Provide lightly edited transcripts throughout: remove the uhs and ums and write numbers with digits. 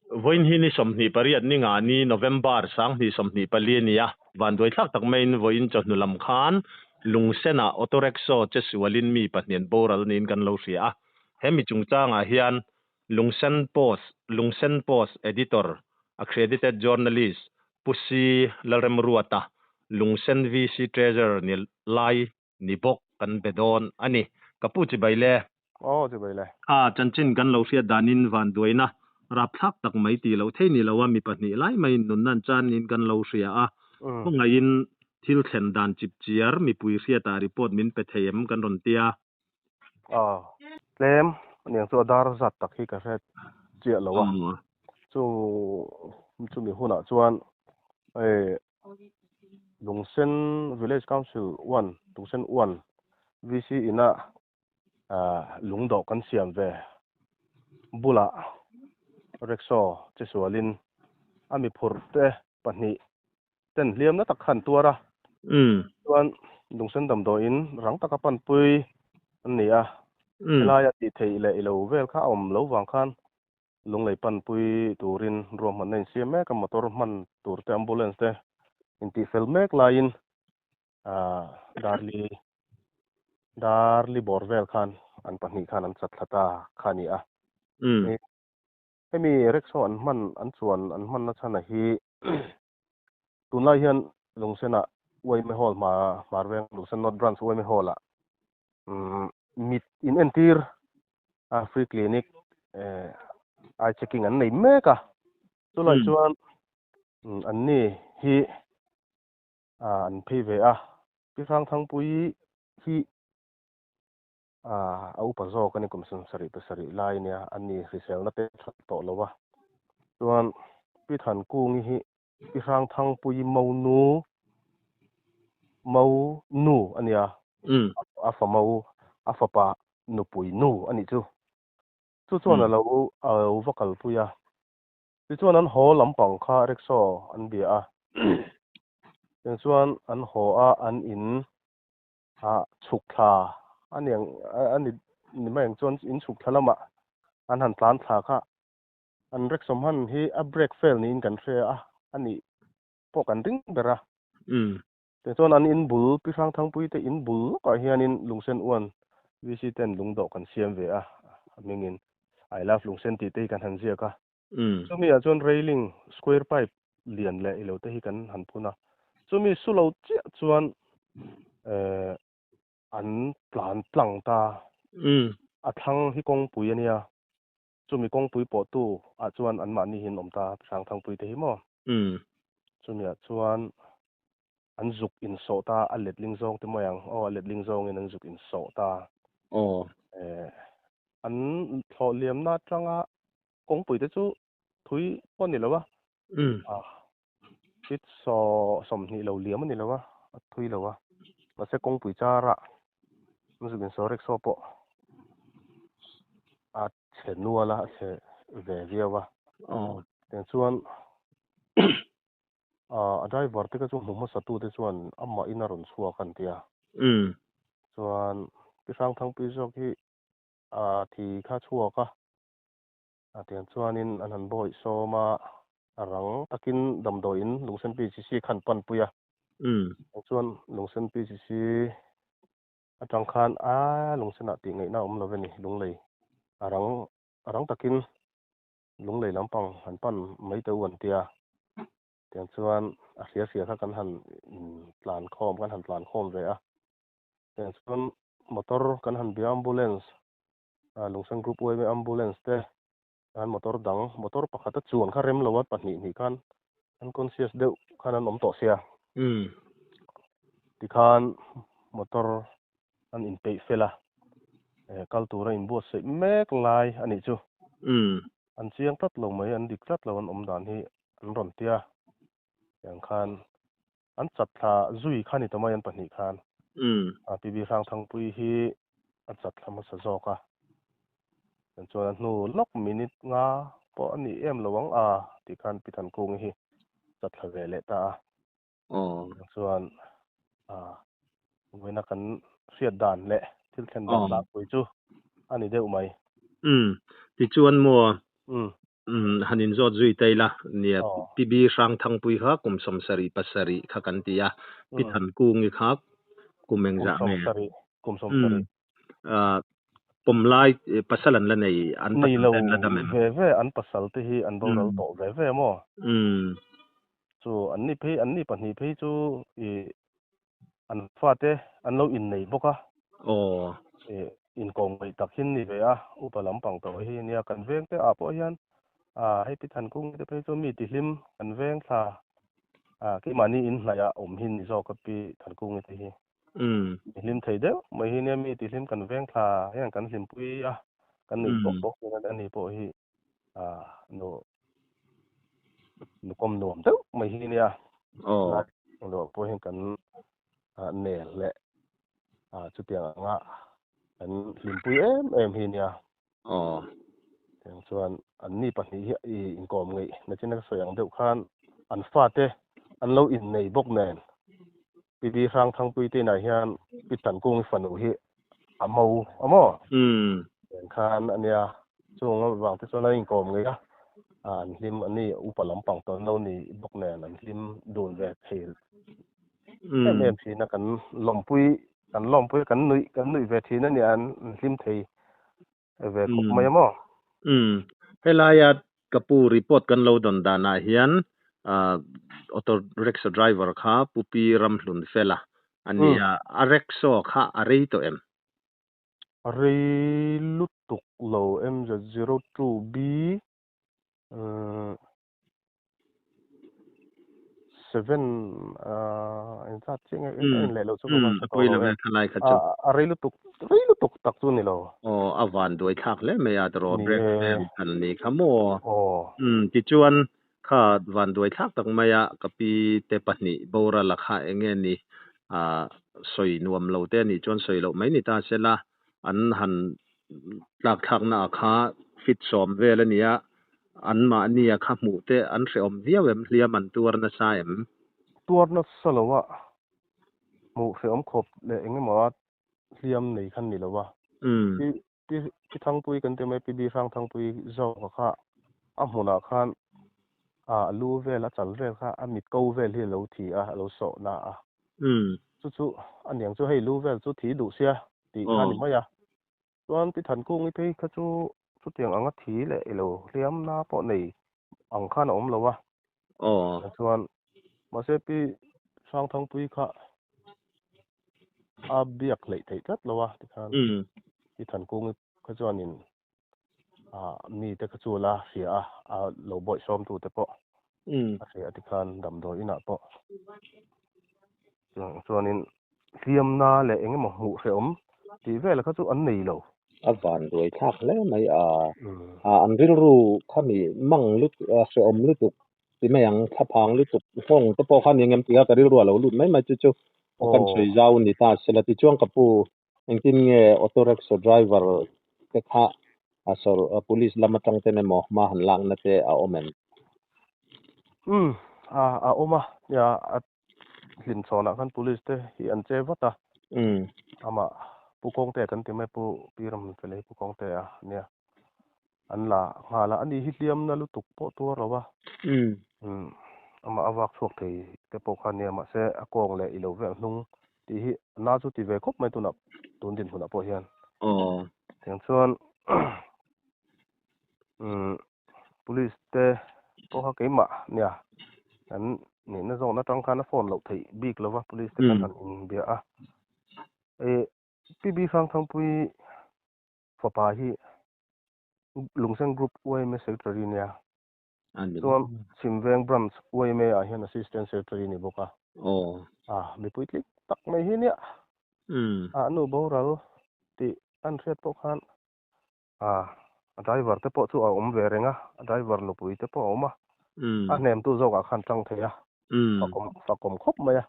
Vawiin hi ni 28 ni nga ni November 2024 a ni a, vanduaithlak tak maiin vawiin chawhnu lam khan Lungsenah auto rickshaw che sualin mi pahnian boral niin kan lo hria a. He mi chungchangah hian Lungsen Post, Lungsen Post Editor, Accredited Journalist Pu C. Lalremruata, Lungsen VC Treasurer ni lai ni bawk kan be dawn a ni. Ka pu chibai le. Aw chibai le. A chanchin kan lo hriat danin vanduaina rapthlak tak mai tih loh thei ni lo a, mi pahnih lai maiin nunna an chan niin kan lo hria a. Khawngaihin thil thlen dan chip chiar mipui hriatah report min pe thei em kan rawn tia. Aw tlem aniang chu a dar zat tak hi ka hre chiah lo a. Chu chumi hunah chuan hei Lungsen Village Council One, Lungsen One VC ina lungdawh kan siam ve bulah rickshaw che sualin a mi phurh te pahnih ten hliam na tak kha an tuar a. Chuan Lungsen damdawiin rang taka panpui an ni a, helaia tih theih leh ilo vel kha a awm lo vang khan Lunglei panpui turin ruahmanna insiam mek a, motor hman tur te ambulance te intih fel mek laiin Darli Darli bawr vel khan an pahnih khan an chat thla ta kha a ni a. Hemi rickshaw an hman an chuan an hmanna chhan a hi tunlai hian Lungsenah Uaime Hall hma Hmarveng Lungsen North Branch Uaime Hall ah mit in entir a free clinic eye checking an nei mek a chulai chuan an ni hi an phei ve a Pi Hrangthangpuii hi a upa zawk a ni kum sawmsarih pasarih lai ania an ni hriselna te that tawh lo a chuan Pi Thankungi hi Pi Hrangthangpuii Monu Mo nu a nia, a fa mo, a fapa nupui nu a nih chu. Chu chuan a lo a lo va kalpui a. Tichuan an haw lampang kha rickshaw an bia a. Tichuan an haw a, an in a chhuk thla a ni ang a ni ni mai ang chuan in chhuk thla lamah an han tlan thla kha An rickshaw hman hi a brake fail niin kan hria a, a nih pawh kan ring ber a. Tichuan an in bul, Pi Hrangthangpui te in bul lawkah hianin Lungsen Uan VC ten lungdawh kan siam ve a, a hmingin I love Lungsen tih te hi kan han ziak a. Chumi ah chuan railing, square pipe lian leh ilo te hi kan han phun a. Chumi su lo chiah chuan an tlan tlang ta. A thlang hi kawngpui a nia. Chumi kawngpui pawhtu ah chuan anmahni hi an awm ta, Hrangthangpui te hi maw? Chumi ah chuan an zuk insawh ta, a letling zawng te mawi ang, aw a letling zawngin an zuk insawh ta. An thlawh liamna atanga kawngpui te chu thui pawh a ni lo a, feet 20 lo liam a ni lo a, a thui lo a. Mahse kawngpui charah an zuk insawh rickshaw pawh a chhe nual a, a chhe ve viau a. Tiang chuan a driver te kha chu hmu hmasa tu te chuan amah in a rawn chhuak an ti a. Chuan Pi Hrangthangpui zawk hi a thi kha chhuak a. A tiang chuanin an han bawih sawm a, a rang takin damdawiin Lungsen PCC khan panpui a. Tiang chuan Lungsen PCC atang khan a Lungsenah tih ngaihna a awm lo ve ni, Lunglei a rang a rang takin Lunglei lampang han pan mai teh u an tia. Tiang chuan a hria hria kha kan han tlan khawm kan han tlan khawm ve a. Tiang chuan motor kan han bia ambulance Lungsen Group Uaime Ambulance te an motor dang motor pakhat a chuan kha rem lo a pahnih hnih khan unconscious deuh khan an awm tawh sia. Tikhan motor an inpeih fel a, kal tura inbuatsaih mek lai a nih chu. An chiang tlat lo mai, an dik tlat lo an awm dan hi an rawn tia. Tiang khan an chat thla zui kha ni ta mai an pahnih khan. PB Hrangthangpui hi a chat thla hmasa zawk a. Tiang chuan a hnu lawk minute nga pawh a nih em lo ang a tih khan Pi Thankungi hi chat thla ve leh ta a. Tiang chuan vawiina kan hriat dan leh thil thlen dan tlangpui chu a ni deuh mai. Tichuan maw? Hanin zawt zui ta ila nia Pi B Hrangthangpui kha kum 77 kha kan ti a, Pi Thankungi kha kum engzah nge? Kum 70. Pawm lai pasal an la nei an pasal te an la dam em? Ve ve an pasal te hi an boral tawh ve ve maw? Chu an ni phei an ni pahnih phei chu i an fate an lo innei bawk a. Aw. I inkawm ngaih tak hin ni ve a, upa lampang tawh hi nia kan veng te ah pawh hian ah hei Pi Thankung te phei chu mi tihlim kan veng thla ah keimahni inhnaih ah awm hi ni zawk a Pi Thankungi te hi. Mi hlim thei deuh mai hi nia mi tihlim kan veng thla hian kan hlimpui a, kan nuih bawk bawk hian ani pawh hi ah nu nukawm nuam deuh mai hi nia. Aw. Englo pawh hian kan nel leh chutiang anga kan hlimpui em em hi nia. Aw. Tiang chuan an ni pahnih hi i inkawm ngeih nachin a ka sawi ang deuh khan an fate an lo innei bawk nen Pi Bi Hrangthangpui te inah hian Pi Tlankungi fanu hi a mo a maw? Tiang khan a nia. Chung avang te chuan an inkawm ngei a, an hlim a ni. Upa lampang tawn lo ni bawk nen an hlim dun ve thei em em thin a, kan lawmpui kan lawmpui kan nuih kan nuih ve thin a nia, an hlim thei ve khawp mai a maw? Helaia ka pu report kan lo dawn danah hian auto rickshaw driver kha Pu Pi Ramhlunfela a ni a, a rickshaw kha a rei tawh em? A rei lutuk lo MZ02B 7 engzat chiah nge ka en leh loh chu ka van hre tawh lo e. A rei lutuk rei lutuk tak chu ni lo. Aw a van duai thlak hle mai a tiraw brake fail khan ni kha maw. Tichuan kha van duai thlak tak mai a ka pi te pahnih boral a kha enge ni sawi nuam lo te anih chuan sawi loh mai ni ta sela an han tlak thlakna ah kha fit sawm vel a nia, an mahni a kha hmuh te an hrehawm viau em, hliam an tuar nasa em? Tuar nasa lo a, hmuh hrehawm khawp leh eng emaw a hliam nei khan ni lo a. Pi Thangpui kan ti mai, Pi Bi Hrang Thangpui zawk a kha a hmunah khan a lu vel a chal vel kha a mit ko vel hi a lo thi a, a lo sawh na a. Chu chu aniang chu hei lu vel chu thi duh sia tih kha a ni mai a. Chuan Pi Thankungi phei kha chu chutiang anga thi leh ilo hliamna pawh nei ang khan a awm lo a. Chuan mahse Pi Hrangthangpui kha a biak hleih theih tlat lo a tikhan Pi Thankungi kha chuanin mite kha chu la hria a, a lo bawihsawmtu te pawh a hria tikhan damdawi inah pawh chuanin hliamna leh eng emaw hmuh hrehawm tih vel kha chu an nei lo. A van duai thlak hle mai a, an rilru khami mang lutuk hrehawm lutuk ti mai ang thlaphang lutuk nghawng te pawh kha ni engem tih kha ka rilru a lo lut mai mai chu chu kan sawi zau ni ta sela tichuan ka pu Engtin nge auto rickshaw driver te kha a sawr police lam atang ten emaw hma han lakna te a awm em? Umm a a awm a, nia a hlimchhawnah khan police te hi an che vat a. Umm. Amah Pu Kawngtea kan ti mai Pu Pi Ramhlunfela hi Pu Kawngtea nia an la nghal a, ani hi hliamna lutuk pawh tuar lo a. Umm. Umm amah a vak chhuak thei te pawh kha nia mahse a kawng leh i lo vel hnung tih hi na chu ti ve khawp mai tunah tun dinhmunah pawh hian. Aw. Tiang chuan umm police te pawh kha keimah nia kan nihna zawkna atang khan a phone loh theih bik lova police te khan han inbia a. Ih PB Hrangthangpui fapa hi Lungsen Group yma Secretary nia. Chuan Chhimveng Branch yma ah hian Assistant Secretary ni bawk a. Aw. Mipui tling tak mai hi nia. A nu boral tih an hriat pawh khan a driver te pawh chu a awm ve reng a, a driver nupui te pawh a awm a. A hnemtu zawkah khan tang thei a, fakawm khawp mai a.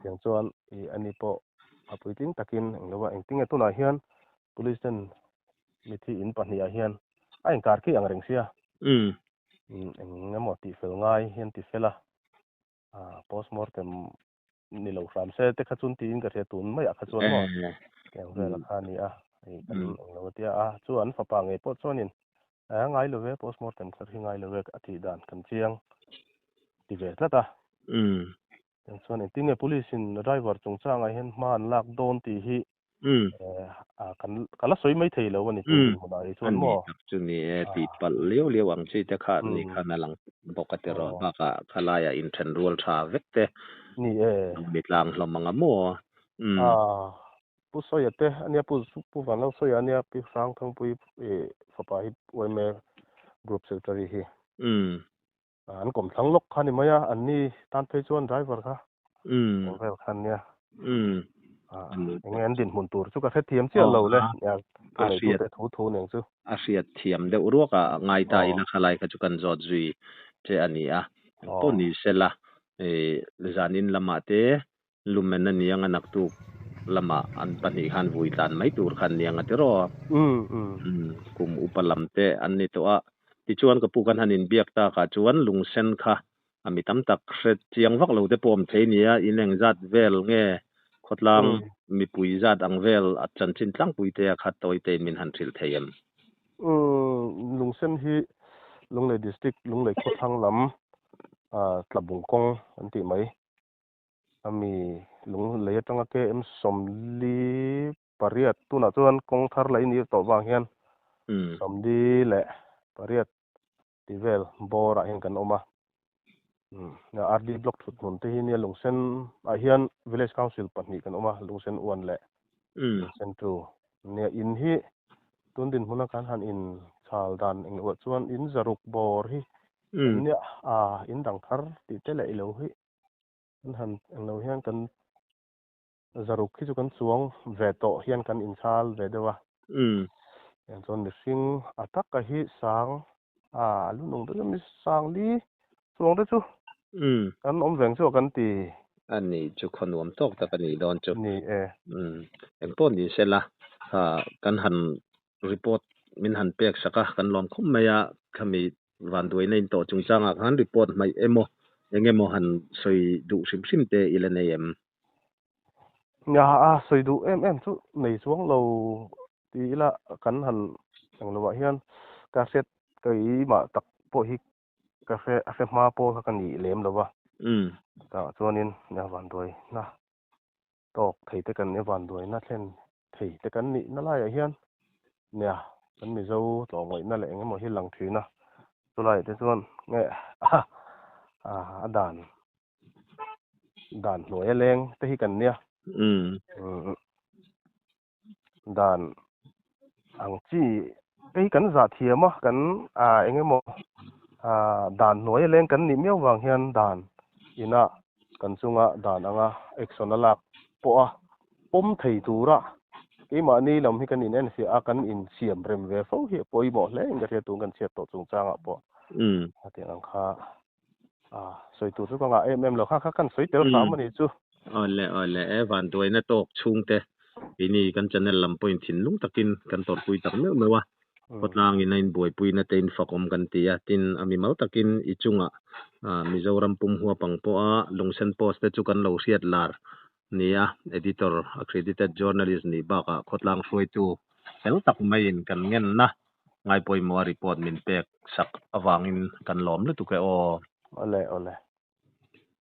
Tiang chuan ih ani pawh a puitling takin eng lo a, engtinge tunah hian police ten mithi in pahnih ah hian a inkar khi ang reng sia. Eng emaw tih fel ngai hian ti fel a, postmortem ni lo hram se te kha chun tiin ka hria tun maiah kha chuan maw tiang vel a kha a ni a, ih kan eng lo a tia a, chu an fapa ngei pawh chuanin. A ngai lo ve postmortem kher hi ngai lo ve a tih dan kan chiang ti ve tlat a. Chuan engtin nge police in driver chungchangah hian hma an lak dawn tih hi kan ka la sawi mai thei lo a ni tun dinhmunah hi chuan maw? Ani tak chu ni e, tih palh liau liau ang chi te kha ni khan a lang bawk a tiraw bakah khalaiah inthen rual tha vek te Ni e. Mi tlang hlawm ang a maw? Pu Sawia te ania Pu Pu Vanlo Sawia ania Pi Hrangthangpui fapa hi yma Group Secretary hi. An kawm thlang lawk kha ni mai a, an ni tan phei chuan driver kha ang vel kha ania. Enge an dinhmun tur chu ka hrethiam chiah lo le, thu neitute thu thu nen chu. A hriat thiam deuh ruak a, ngai ta ila khalai kha chu kan zawt zui che a ni a. Engpawh ni sela, zanin lamah te Lumen a niang a naktuk lamah an pahnih khan vui tlan mai tur khan niang a ti raw. Kum upa lam te an ni tawh a. Tichuan ka pu kan han inbiak takah chuan lungsen kha a mi tam tak hre chiang vak lo te pawh awm thei nia, in eng zat vel nge khawtlang mipui zat ang vel a chanchin tlangpui te a khat tawi tein min han hrilh thei em? Lungsen hi Lunglei District Lunglei khawthlang lam Tlabung kawng an tih mai. Ami lunglei atanga KM 48 tunah chuan kawng thar la inir tawh vang hian 48 ti vel bawrah hian kan awm a. RD Block thut hmun te hi nia Lungsen ah hian Village Council pahnih kan awm a, Lungsen 1 leh Lungsen 2. Nia in hi tun dinhmuna kan han in chhal dan englo ah chuan in zaruk bawr hi nia in dang thar tih te leh ilo hi Kan han englo hian kan zaruk hi chu kan chuang ve tawh hian kan inchhal ve deuh a. Tiang chuan mihring a taka hi sang a lunung te chu mi sang li chuang te chu kan awm veng chu a kan ti. A ni chu khaw nuam tawk tak a nih dawn chu. Ni e. Engpawh ni sela kan han report min han pek sak a, kan lawm khawp mai a, khami vanduaina in tawh chungchangah khan report hmaih emaw eng emaw han sawi duh hrim hrim te i la nei em? Nia, a sawi duh em em chu nei chuang lo ti ila kan han eng lovah hian ka hriat keimah tak pawh hi ka hre a hre hma pawh kha ka ni lem lo va. Chutah chuanin nia vanduaina tawk thei te kan nia vanduaina thlen thei te kan nih na laiah hian nia kan Mizo tlawmngaihna leh eng emaw hi lang thin a, chulaiah te chuan nge a dan dan hnuai a leng te hi kan nia dan ang chi te hi kan zah thiam a kan eng emaw dan hnuai a leng kan nih miau vang hian dan ina kan chunga dan anga action a lak pawh a pawm thei tura keimahni lam hi kan in enfiah a kan insiam rem ve fo hi a pawimawh hle in ka hria tun kan chhiat tawh chungchangah pawh hetiang ang kha a sawi tur chu ka ngah em em lo kha kha kan sawi tel hram a nih chu. Awle awle e vanduaina tawk chhungte keini kan channel lam pawhin thinlung takin kan tawrhpui tak meuh meuh a Khawtlangin a inbuaipuina te in fakawm kan ti a, tin a mimal takin i chungah Mizoram pum huap ang pawha Lungsen Post te chu kan lo hriat lar ni a, Editor, Accredited Journalist nih bakah khawtlang hruaitu fel tak maiin kan ngenna ngaipawimawha report min pek sak avangin kan lawm lutuk e aw. Awle awle.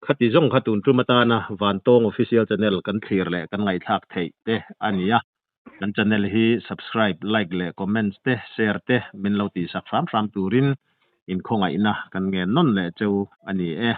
Khati zawng kha tun tum atana Vantawng Official Channel kan thlir leh kan ngaihthlak theih te a ni a. Kan channel hi subscribe, like leh comments te, share te min lo tihsak hram hram turin inkhawngaihna kan ngen nawn leh cheu a ni e.